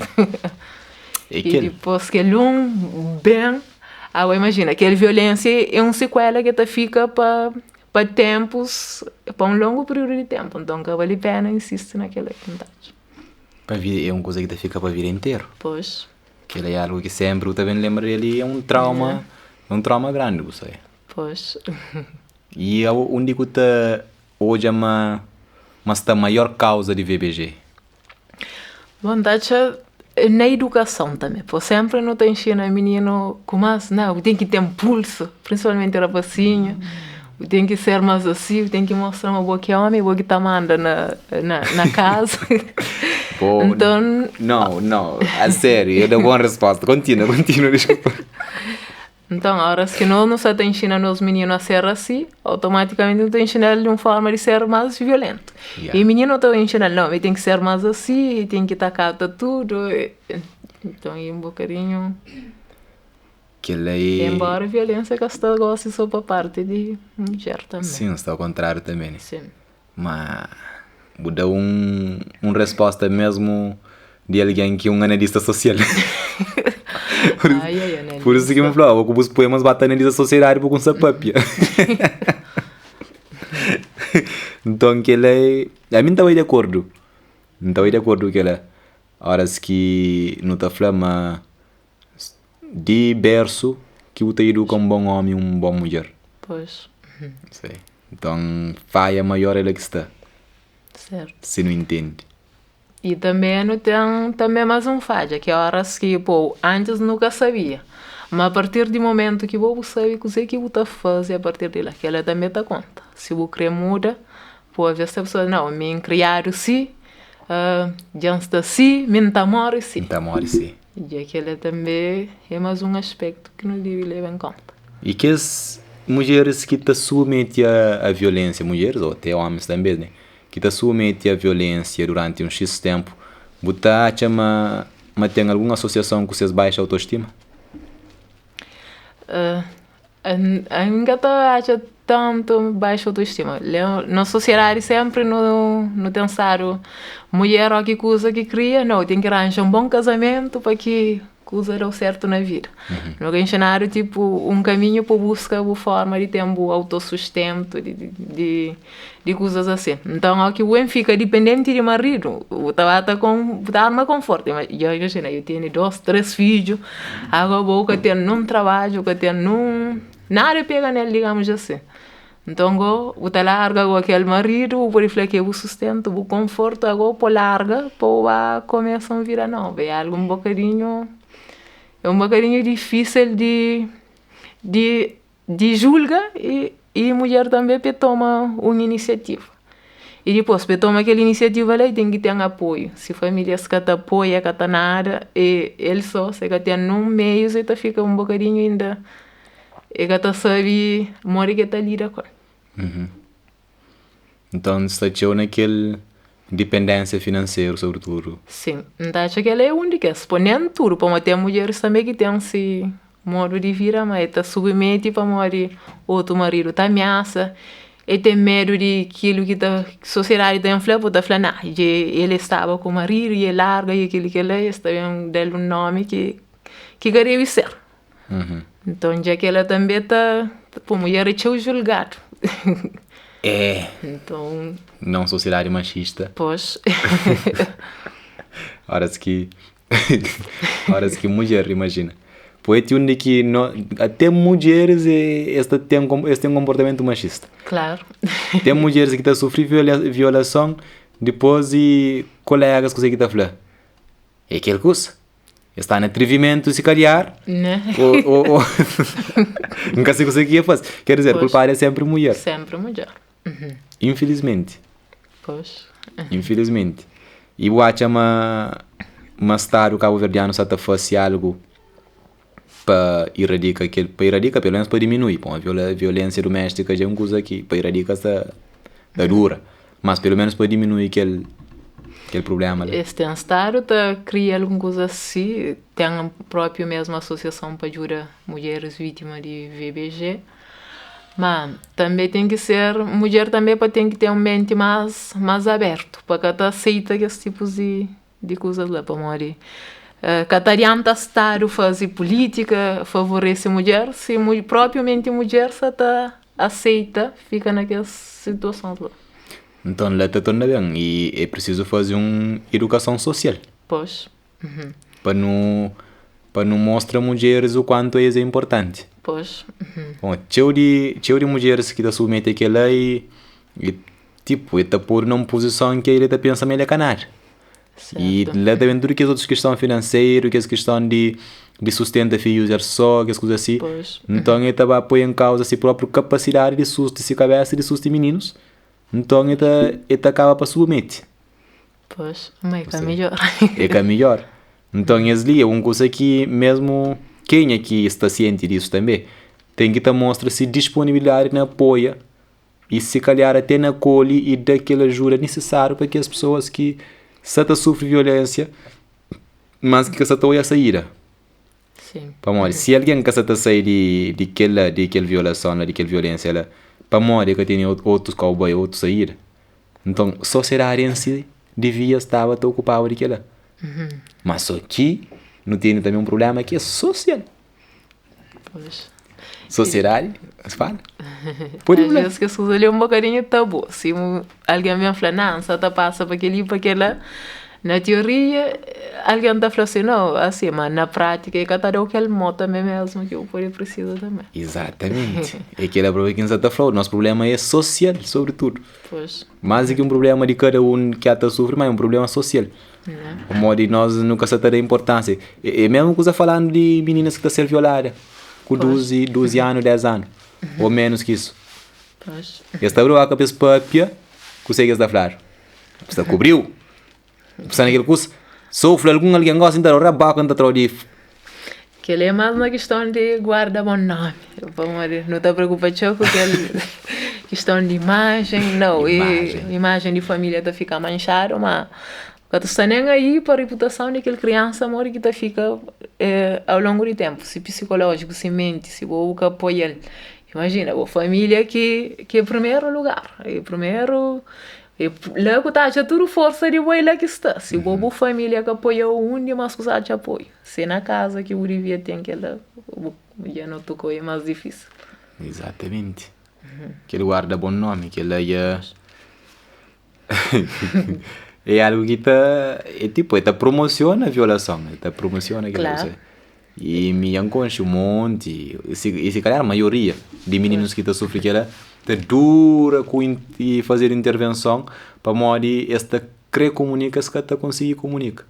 I dipôs kel un ben. Agora imajina, kel violensia é un sikuela ki ta fika pa pa tenpus, pa un longu períodu di tenpu. Nton ka bali pena insisti na kel-la ki N ta atxa. Pa vida, é un kuza ki ta fika pa vida interu. Pois. Kel-la é algu ki senpri bu ta ben lenbra di el i é un trauma, é un trauma grandi bu sabe. Pois. I undi ku ta odja ma ma sta maior kauza di VBG? Bon, ta atxa na idukason tanbe. Po senpri nu ta inxina mininu kumas, na, bu ten ki ten pulsu, prinsipalmenti rapasinhu, bu ten ki ser mas asi, bu ten ki mostra ma bo ki é omi, bo ki ta manda na na na kaza. Bo, Nton. Nau, nau, a sériu, eu da bon resposta. Kontinua, kontinua, diskulpa. Nton, óras ki nos nu sta ta inxina nos mininu a ser asi, otomatikamenti nu ta inxina-l di un fórma di ser más violéntu. I mininu ta inxina-l, nau, mi ten ki ser más asi, ten ki ta kata tudu. Nton, i un bokadinhu. Kel-la é. Enbóra violénsia ka sta gósi sô pa párti di mudjer tanbê. Sin, sta okontráriu tanbê, ne? Sin. Ma bu da un un resposta mesmu di algen ki un analista sosial. Pur Ai, ai, analista. pur isu ki N fla, abo ku bus puemas ba ta analiza sosiedadi bu kumsa papia. Nton kel-la é, ami N ta bai di akordu, N ta bai di akordu ku kel-la. Óras ki nu ta fla ma di bersu ki bu ta iduka un bon ómi un bon mudjer. Pois. Sei. Nton falha maior é la ki sta. Sertu. Si nu intende. I tanbe nu ten tanbe mas un fadja ki óras ki pô antis nu ka sabia ma a partir di momentu ki bo bu sabe kuzê ki bu ta faze a partir di la kel-la tanbe ta konta si bu krê muda pô avês ten pesoas nau mi N kriadu si dja N sta si mi N ta móre si. N ta móre si. Dja kel-la tanbe é más un aspétu ki nu debe leba en kónta. I kes mudjeris ki ta submete a violénsia, mudjeris ô até ómis tanbe, né, ki ta submete a violénsia duranti un xis ténpu, bu ta atxa ma ma ten algun asosiason ku ses baixa autostima? N ka ta atxa tantu baixu autostima. Na sosiedadi senpri nu ten stadu mudjer o ki kuza ki kria, nau ten ki ranja un bon kazamentu pa ki kuza dau sertu na vida. Nu ka inxinadu tipu un kaminhu pa buska bu forma di ten bu autosustentu di kuzas asin. Nton o ki bu ben fika dipendenti di maridu, bu ta ba ta bu ta arma konfortu. Dja imajina, eu tene 2, 3 fidju, ago bo ka ten nun trabadju, ka ten nun nada pega nel, digamus asin. Nton go bu ta larga go kel maridu, bu pode fla ki é bu sustentu, bu konfortu, ago po larga pa bu ba kumesa un vida novu. É algu un bokadinhu, é un bokadinhu difisil di di di julga i mudjer tanbe pa e toma un inisiativa. I dipôs pa e toma kel inisiativa la e ten ki ten apoiu. Si familias ka ta apoia, ka ta nada, e el so, si e ka ten nun meius e ta fika un bokadinhu inda e ka ta sabe modi ki e ta lida ku el. Nton sta txeu na kel dipendénsia finanseru sobretudu. Sin, N ta atxa kel-la é un di kes. Po nen tudu, pamodi ten mudjeris tanbe ki ten si modu di vida, ma e ta submete pamodi otu maridu ta amiasa, e ten medu di kilu ki ta sosiedadi ta ben fla, bo ta fla na dje el e staba ku maridu i e larga i kili kila, es ta ben da-l un nomi ki ki ka debe ser. Nton dja kela tanbe ta pô mudjer é txeu julgadu. É. Nton. Na un sosiedadi maxista. Pois. Óras ki óras ki mudjer, imajina. Pô é ti undi ki no até mudjeris é es ta ten es ten konportamentu maxista. Klaru. Ten mudjeris ki ta sufri violason dipôs i kolégas kuzê ki ta fla? É kel kusa. Es sta na atrivimentu si kalhar. Né? O, o, o. N ka sei kuse ki ia fase. Quer dizer, Pois. kulpadu é senpri mulher. Senpri mudjer. Infilismenti. Pois. Infilismenti. I bu atxa ma ma stadu kabuverdianu sa ta fase algu pa iradika kel, pa iradika pelo menos pa diminui. Bon, viola violensia duméstika dja é un kuza ki pa iradika sta ta dura. Mas pelo menos pa diminui kel kel problema la. Es ten stadu ta kria algun kuza si, ten propi mesmu asosiason pa djuda mudjeris vitima di VBG, ma tanbe ten ki ser mudjer tanbe pa ten ki ten un menti mas mas abertu pa ka ta aseita kes tipus di di kuzas la pamodi ka ta adianta stadu faze pulitika favorese mudjer si propi menti mudjer sa ta aseita fika na kes situasons la. Nton la ta torna ben i é prisizu faze un idukason sosial. Pois. Pa nu pa nu mostra mudjeris u kuantu es é inportanti. Pois. Bon, txeu di txeu di mudjeris ki ta submete kela i i Tipo, el ta podu na un puzison ki el ta pensa ma el é ka nada. I la ta ben tudu kes otus kiston finanseru, kes kiston di di sustenta fidjus el sô, kes kuza asi. Nton el ta ba poi en kauza si própriu kapasidadi di susti si kabésa i di susti mininus. Nton el ta el ta kaba pa submete. Pois, ma é ka midjór. É ka midjór. Nton es li é un kuza ki mésmu kenha ki sta sienti disu tanbê ten ki ta mostra si disponibilidadi na apoia i si kalhar até na koli i da kel ajuda nisisáriu pa kes pesoas ki sa ta sufri violénsia, mas ki ka sa ta odja saída. Pamodi si algen ka sa ta sai di di kel di kel violason la, di kel violénsia la, pamodi el ka tene otus kau bai, otu saída? Nton, sosiedadi en si divia staba ta okupaba di kel-la. Má sô ki nu tene tanbê un prubléma ki é sosial. Sosiedadi, fala. Pode Às vezes kes kuza li é un bokadinhu tabu. Si algen ben fla, nan, N sa ta pasa pa kel-li, pa kel-la, na tioria algen ta fla si, nau, asi, ma na prátika e ka ta da-u kel mô tanbe mesmu ki bu pode prisiza tanbe. Izatamenti. É kel-la propi ki N sa ta fla-u, nos prubléma é sosial, sobritudu. Más di ki un prubléma di kada un ki ata sufri, ma é un prubléma sosial. Pamodi nos nu ka sa ta da inportánsia. É mesmu kuza falandu di mininas ki ta ser violada ku 12, 12 anu, 10 anu ô ménus ki isu. Es ta abri boka pa es pâpia, kuzê ki es ta fladu? Bu sta kubriu, bu sta na kel kuza. Si bu fla algun algen gósi, N ta da-u raboka, N ta tra-u di. Kel-li é más na kiston di guarda bon nómi, pamodi nu ta preokupa txeu ku kel kiston di imajen, nau, imajen di família ta fika manxadu, má ka ta sta nen aí pa riputason di kel kriansa modi ki ta fika au longu di ténpu, si pisikolójiku, si menti, si bo bu ka apoia-l. Imajina, bo família ki é primeru lugar, é primeru E la ku ta atxa tudu forsa di bo é la ki sta. Si bo bu familia ka apoiau undi mas ku sa atxa apoiu? Se na kaza ki bu divia ten kela bu dja no tokau é mas difisil. Izatamenti. Kel guarda bon nomi kela dja é algu ki ta é tipu é ta promosiona violason é ta promosiona kel kuza. I mi dja N konxe un monti, i si kalhar maioria di mininus ki ta sufri kela ta dura ku i fazedu intervenson pamodi es ta kre kumunika es ka ta konsigi kumunika.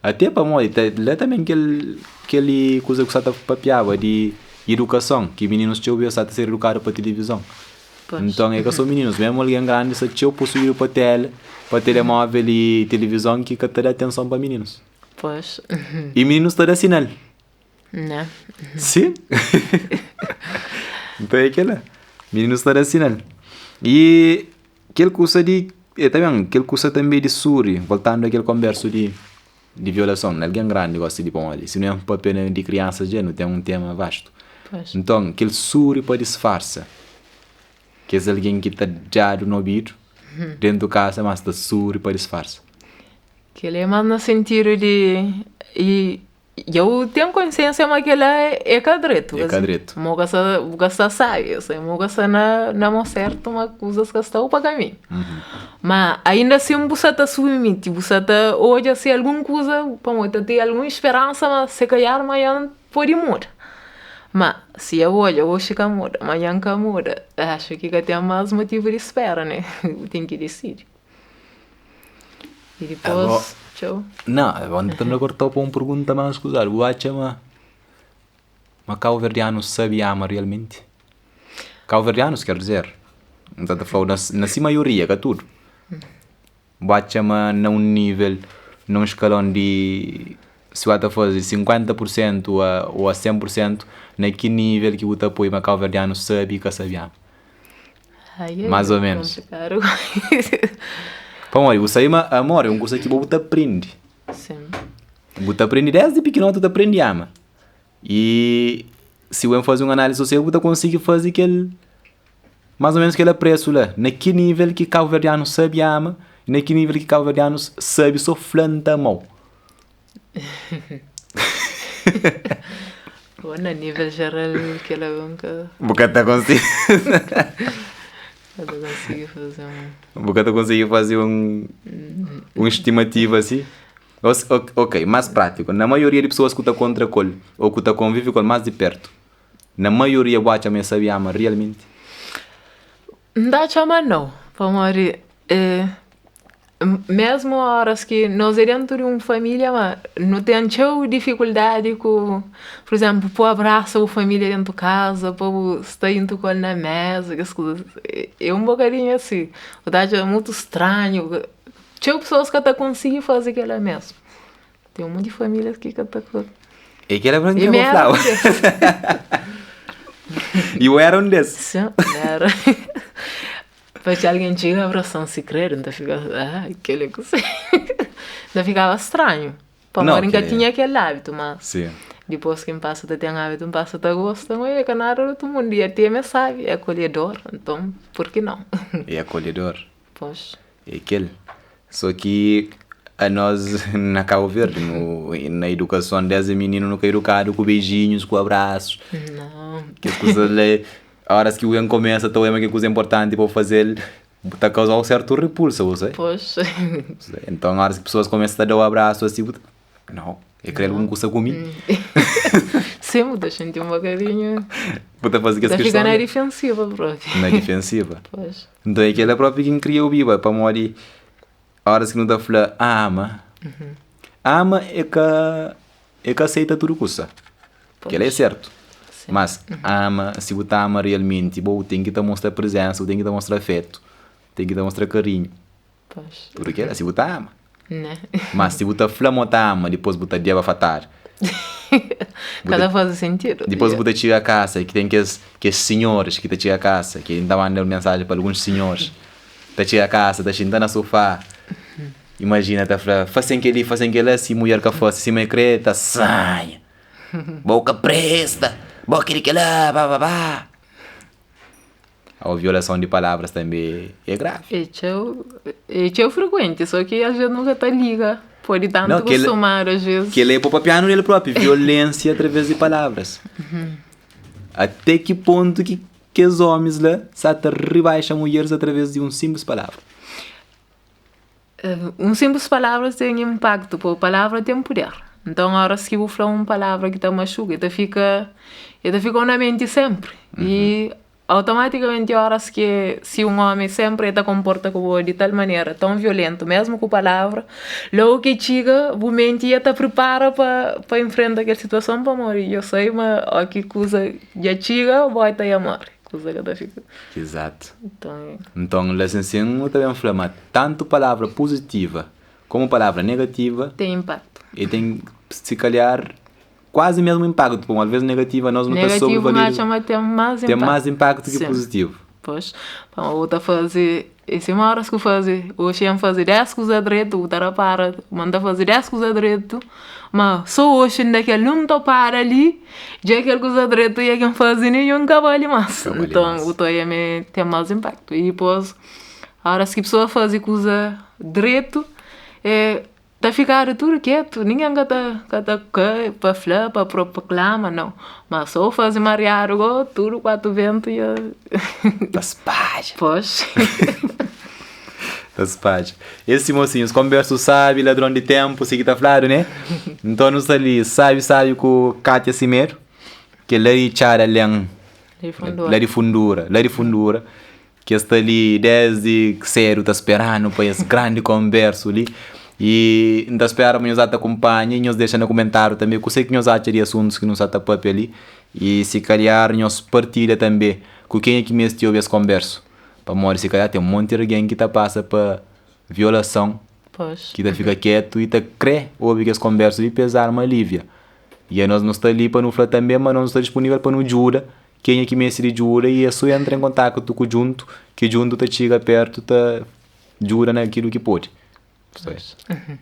Ate pamodi ta la tanbe kel kel kuza ku sa ta papiaba di idukason ki mininus txeu bes sa ta ser idukadu pa tilivizon. Nton e ka so mininus, mesmu algen grandi sta txeu posuidu pa tela pa telemovel i tilivizon ki ka ta da atenson pa mininus. Pois. E mininus ta da sinal. Né? Sim. Então é kela. Mininu sta da sinal. I kel kusa di, e ta ben, kel kusa tanbe di suri, voltandu a kel konbersu di di violason na algen grandi gosi di pamodi si nu ben papia na di kriansas dja nu ten un tema vastu. Nton kel suri pa disfarsa kes algen ki ta djadu na obidu dentu kasa mas ta suri pa disfarsa. Kel-li é más na sentidu di i eu ten konsiénsia ma kel-la é ka dretu. É ka dretu. Mo ka sa, bu ka sta sábi, mo ka sta na mo sértu ma kuzas ka sta pa kaminhu. Ma ainda asin bu sa ta submiti, bu sa ta odja si algun kuza, pamodi ta ten algun speransa ma se kalhar manhan pode muda. Ma si eu odja oxi ka muda, manhan ka muda, axu ki ka ten más motivu di spera, ne? Bu ten ki disidi. E dipôs, txeu. Não, agora N ta kortau pa un pergunta más kuzadu. Bu atxa ma ma kauverdianus sabe ama realmenti? Kauverdianus ker dizer, N ta ta fla-u na na si maioria, ka tudu. Bu atxa ma na un nível, na un skalon di si bu ata faze 50 pur sentu a ô a 100 pur sentu, na ki nível ki bu ta poi ma kauverdianus sabe i ka sabe ama? Ai, Mais ou é menos. complicado. Pamodi bu sabe ma amor é un kuza ki bo bu ta prende. Sim. Bu ta prende desdi pikinoti bu ta prende ama. I si bu ben faze un análise sosial bu ta konsigi faze kel mais ou menos kel apresu la. Na ki nível ki kabuverdianus sabe ama i na ki nível ki kabuverdianus sabe so fla N ta ama-u. Bom, na nível geral, kel-la bu ka. Bu ka ta konsigi. Ka ta konsigi faze un. Bu ka ta konsigi faze un un estimativa asi? Ok, más prátiku, na maioria di pesoas ku ta kontra ku el ô ku ta konvive ku el más di pertu, na maioria bu atxa ma es sabe ama realmenti? N ta atxa ma nau, pamodi Mésmu óras ki nos é déntu di un família, ma nu ten txeu difikuldadi ku, pur izénplu, pa bu abrasa bu família déntu kaza, pa bu sta djuntu ku el na méza, kes kuza. É un bokadinhu asi, bu ta atxa mutu stranhu. Txeu pesoas ka ta konsigi faze kel-la mésmu. Ten un monti famílias ki ka ta. É kel-la ki N krê flaba. I bu éra un des? Sin, N éra. Pa si algen txiga abrasan si kredu, N ta fika, ah, kel-li é kuzê? N ta fikaba stranhu, pamodi N ka tinha kel ábitu, ma dipôs ki N pasa ta ten ábitu, N pasa ta gosta, ma é ka nada di otu mundu, i até mi é sábi, é akolhedor, nton purki nau? É akolhedor. Pois. É kel. Só ki anos na Cabo Verde, nu, na edukason desdi mininu nu ka edukadu ku beijinhus, ku abrasus. Nau. Kes kuzas la, óras ki algen kumesa ta oia ma kel kuza é inportanti pa bu faze-l, bu ta kauza-u sertu repulsa, bu sabe? Pois. Nton, óras ki pesoas kumesa ta da-u abrasu asi, bu ta, nau, el kre algun kusa ku mi. Sim, bu ta xinti un bokadinhu. Bu ta faze kes Ta fika kiston na la. difensiva propi. Na difensiva. Pois. Nton é kel-la própi ki N kria obiba, pamodi óras ki nu ta fla ama, ama é ka é ka aseita tudu kusa, kel-la é sértu. Mas ama, si bu ta ama realmenti, bo bu ten ki ta mostra prezénsa, bu ten ki ta mostra afétu, bu ten ki ta mostra karinhu, tudu kel-la, si bu ta ama. Mas si bu ta fla ma bu ta ama, dipôs bu ta deba fatadu. Ka ta faze sentidu. Dipôs bu ta txiga kasa, ki ten kes kes sinhoris ki ta txiga kasa, ki N ta manda mensajen pa alguns sinhoris, ta txiga kasa, ta xinta na sufá, imajina ta fla, fasen kel-li, fasen kel-la, si mudjer ka fase sima el kre, ta sanha, bo ka presta, bo kel-li kel-la, ba ba ba. Ô violason di palavras tanbe é gravi. É txeu, é txeu frekuenti, só ki às vezes nu ka ta liga, pode tantu kustumadu às vezes. Kel-la é pa papianu del propi, violensia através di palavras. Até ki pontu ki kes omis la sa ta ribaixa mudjeris através di un sinplis palavra? Un sinplis palavra ten inpaktu, po palavra ten puder. Nton óras ki bu fla un palavra ki ta maxuka, el ta fika, el ta fika-u na menti sénpri. I automatikamenti óras ki si un ómi sénpri el ta konporta ku bo di tal manera, ton violentu, mésmu ku palavra, lógu ki txiga bu menti dja ta pripara pa pa infrenta kel situason pamodi dja sai ma óki kuza dja txiga, bo ta ia móre. Kuza ka ta fika. Exato. Nton. Nton, la sin sin, nu ta ben fla ma tantu palavra puzitiva komu palavra negativa. Ten inpaktu. E ten, si kalhar, kuazi mesmu inpaktu, pamodi alvês negativa nos nu ta Negativu sobrevaloriza. N atxa ma ten más Ten inpaktu. más inpaktu ki Sin. puzitivu. Pois, pamodi bu ta faze, é sima óras ki bu faze, oxi N faze 10 kuza dretu, bu ta rapara ma N ta faze 10 kuza dretu, ma so oxi N da kel un topada li, dja kel kuza dretu dja ki N faze ninhun ka bali más. Nton, bu ta odja ma ten más inpaktu. I dipôs, óras ki pesoa faze kuza dretu, é Ta fikadu tudu ketu, ningen ka ta ka ta ka pa fla, pa proklama, nau. Ma so faze mariadu go, tudu kuatu ventu ya. Ta spadja. Pois. Ta spadja. Esse mocinhos, konbersu sabi, ladron di tempu, si ki ta fladu, ne? Nton nu sta li sabi sabi ku Katia Simedo, ke la di Txada Len, la di Fundura, la di Fundura. Ki es sta li desdi sedu ta spera-nu pa es grandi konbersu li i N ta spera ma nhos ata kunpanha i nhos dexa na kumentáriu tanbe kuse ki nhos atxa di asuntus ki nu sa ta papia li i si kalhar nhos partilha tanbe ku kenha ki meste obi es konbersu pamodi si kalhar ten monti algen ki ta pasa pa violason ki ta fika ketu i ta kre obi kes konbersu li pa es arma alivia i anos nu sta li pa nu fla tanbe ma nos nu sta dispunivel pa nu djuda Kenha ki meste di djuda i é so entra en kontaktu ku djuntu, ki djuntu ta txiga pertu ta djuda na kilu ki pode.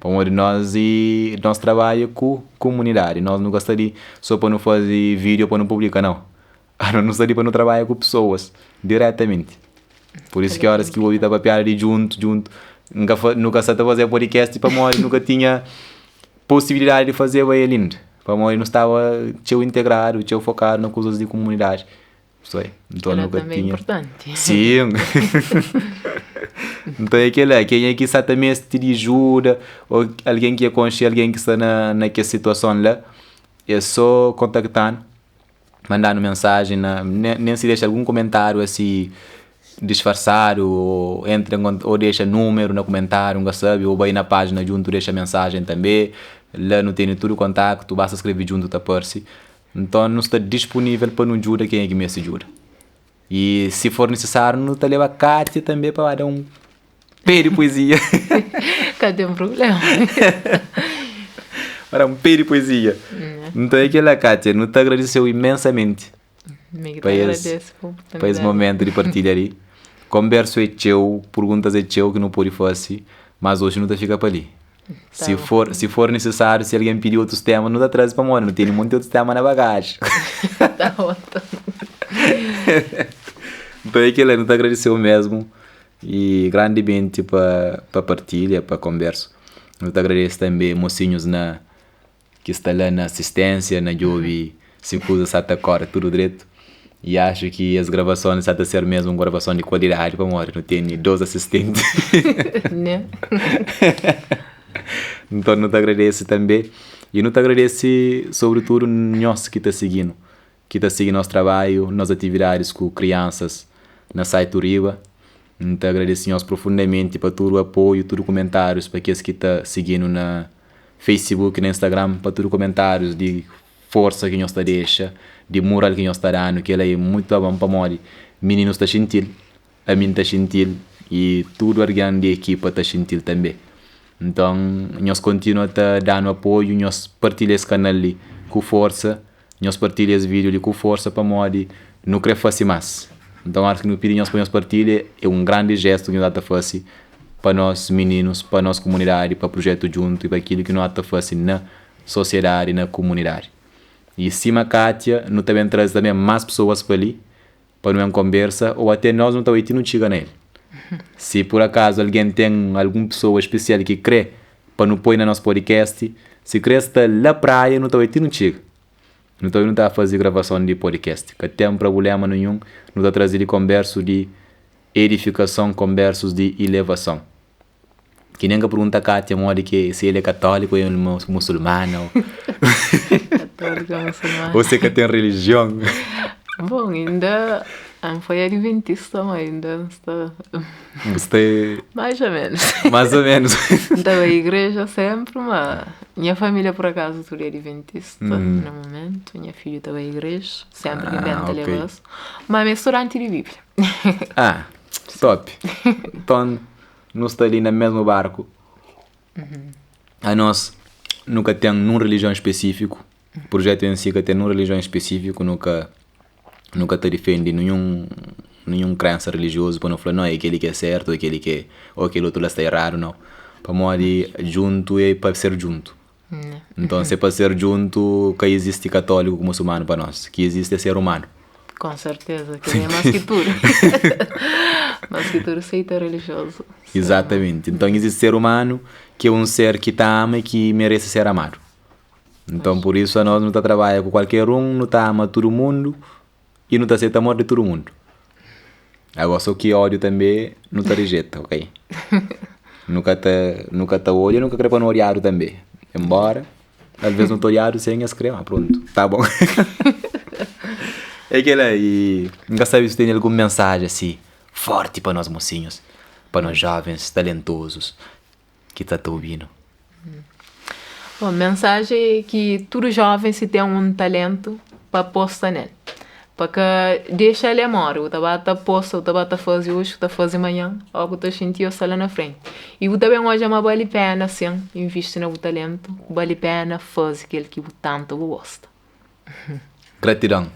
Pamodi nos i nos trabadja ku kumunidadi, nos nu ka sta li so pa nu faze video pa nu publika, nau. Anos nu sta li pa nu trabadja ku pesoas diretamenti. Pur isu ki óras ki bu obi ta papiadu di djuntu, djuntu, N ka fa, nu ka sta ta faze podcast pamodi nu ka tinha posibilidadi di fazeba el inda, pamodi nu staba txeu integradu, txeu fokadu na kuzas di komunidadi, sabe? Nton Kel-la nu ka tanbê é tinha. inportanti. Sim! Nton é kel-la, kenha ki sa ta meste di ajuda ô algen ki konxe algen ki sta na na kes situason la, é sô kontakta-nu. Mandanu mensajen na nen si dexa algun komentariu asi disfarsadu o entra en ou dexa numeru na komentariu nka sabi ou bai na pajina djuntu dexa mensajen tanbe la nu tene tudu kontaktu basta skrebe djuntu ta parse nton nu sta dispunivel pa nu djuda kenha ki meste djuda i si for nisisariu nu ta leba Katia tanbe pa ba da un pé di poezia Ka ten problema. Pa da un pé di poezia. Nton é kel-la, Kátia, nu ta agradise-u imensamenti Mi ki ta pa es, agradese pa pa es oportunidadi. momentu di partilha li. Konbersu é txeu, perguntas é txeu ki nu pode fase, mas oji nu ta fika pa li. Tá Si bom. for, si for nisisáriu, si algen pidi otus tema, nu ta traze pamodi nu tene monti otus tema na bagaji. Tá bom, então. Nton é kel-la, nu ta agradise-u mesmu. E grandimenti pa pa partilha, pa konbersu. Nu ta agradese tanbe mosinhus na ki sta la na asistensia na djobe si kuza sa ta kore tudu dretu. I axu ki es gravason sa ta ser mesmu un gravason di kualidadi pamodi nu tene dos asistenti. Né? Nton nu ta agradese tanbe i nu ta agradese sobritudu nhos ki ta sigi-nu, ki ta sigi nos trabadju, nos atividadis ku kriansas na site Uriba. N ta agradese nhos profundamenti pa tudu apoiu, tudu kumentárius, pa kes ki ta sigi-nu na Facebook, na Instagram, pa tudu kumentárius di forsa ki nhos ta dexa, di mural ki nhos ta da-nu. Kel-la é mutu bon pamodi mininus ta xinti-l, ami N ta xinti-l i tudu algen di ekipa ta xinti-l tanbê. Nton, nhos kontinua ta da-nu apoiu, nhos partilha es kanal li ku forsa. Nhos partilha es vídeo li ku forsa pamodi nu kre fase más. Nton óras ki nu pidi nhos pa nhos partilha é un grandi jestu ki nhos ata fase pa nos mininus, pa nos kumunidadi, pa prujetu djuntu i pa kilu ki nu ata fase na sosiedadi, na kumunidadi. I sima Kátia nu ta ben traze tanbe más pesoas pa li pa nu ben konbersa ô ate nos nu ta bai ti nu txiga na el. Si pur akazu algen ten algun pesoa spesial ki kre pa nu poi na nos podcast, si kre sta la praia nu ta bai ti nu txiga. Nu ta bai nu ta faze gravason di podcast. Ka ten prabulema ninhun, nu ta traze li konbersu di edifikason, konbersus di ilevason. Ki nen ka pergunta Kátia modi ki si el é katóliku ou el é musulmana ou Katóliku ou musulmana. Ou se ka ten relijion. Bon, inda N foi adventista, ma inda N sta. Bu sta. Mais ou menos. Mais ou menos. N ta bai igreja senpri, ma nha família por akazu tudu é adventista na momentu. Nha fidju ta bai igreja senpri ki N ben ta leba-s. Ma mi é studanti di Bíblia. Ah, top. Nton, nu sta li na mesmu barku. Anos nu ka ten nun relijion spesífiku, prujetu en si ka ten nun relijion spesífiku, nu ka nu ka ta difende ninhun ninhun krensa relijiozu pa nu fla no é kel-li ki é sértu, é kel-li ki é ô kel otu la sta eradu, nau. Pamodi djuntu é pa ser djuntu. Nton se pa ser djuntu ka izisti katóliku ku musulmanu pa nos, ki izisti é ser umanu. Com certeza, kel-li é más ki tudu. Más ki tudu seita religiozu. Exatamente. Nton izisti ser umanu ki é un ser ki ta ama i ki merese ser amadu. Nton pur isu anos nu ta trabadja ku kualker un, nu ta ama tudu mundu i nu ta seta amor di tudu mundu. Agora so ki ódiu tanbe nu ta rejeta, ok? Nu ka ta nu ka ta odia, nu ka kre pa nu odiadu tanbe. Enbora alvês nu ta odiadu sen es kre, ma prontu, ta bon. É kela i N ka sabe si tene algun mensaji asi forti pa nos mosinhus, pa nos jovens talentozus ki ta ta obi-nu. Bom, mensaji é ki tudu jovem si ten un talentu pa aposta nel. Pa ka dexa el e more, bu ta ba ta aposta, bu ta ba ta faze oji, bu ta faze manhan, ó bu ta xinti o sta la na frenti. I bu ta ben odja ma bali pena sin invisti na bu talentu, bali pena faze kel ki bu tantu bu gosta. Gratidon.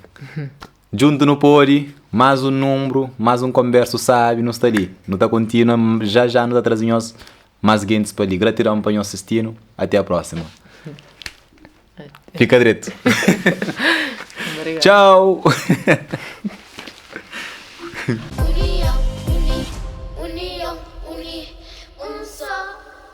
Djuntu nu pode, más un nunbru, más un konbersu sábi, nu sta li. Nu ta kontinua, já já nu ta traze nhos más gentis pa li. Gratidon pa nhos sistinu, até a próxima. Fika dretu. Txau!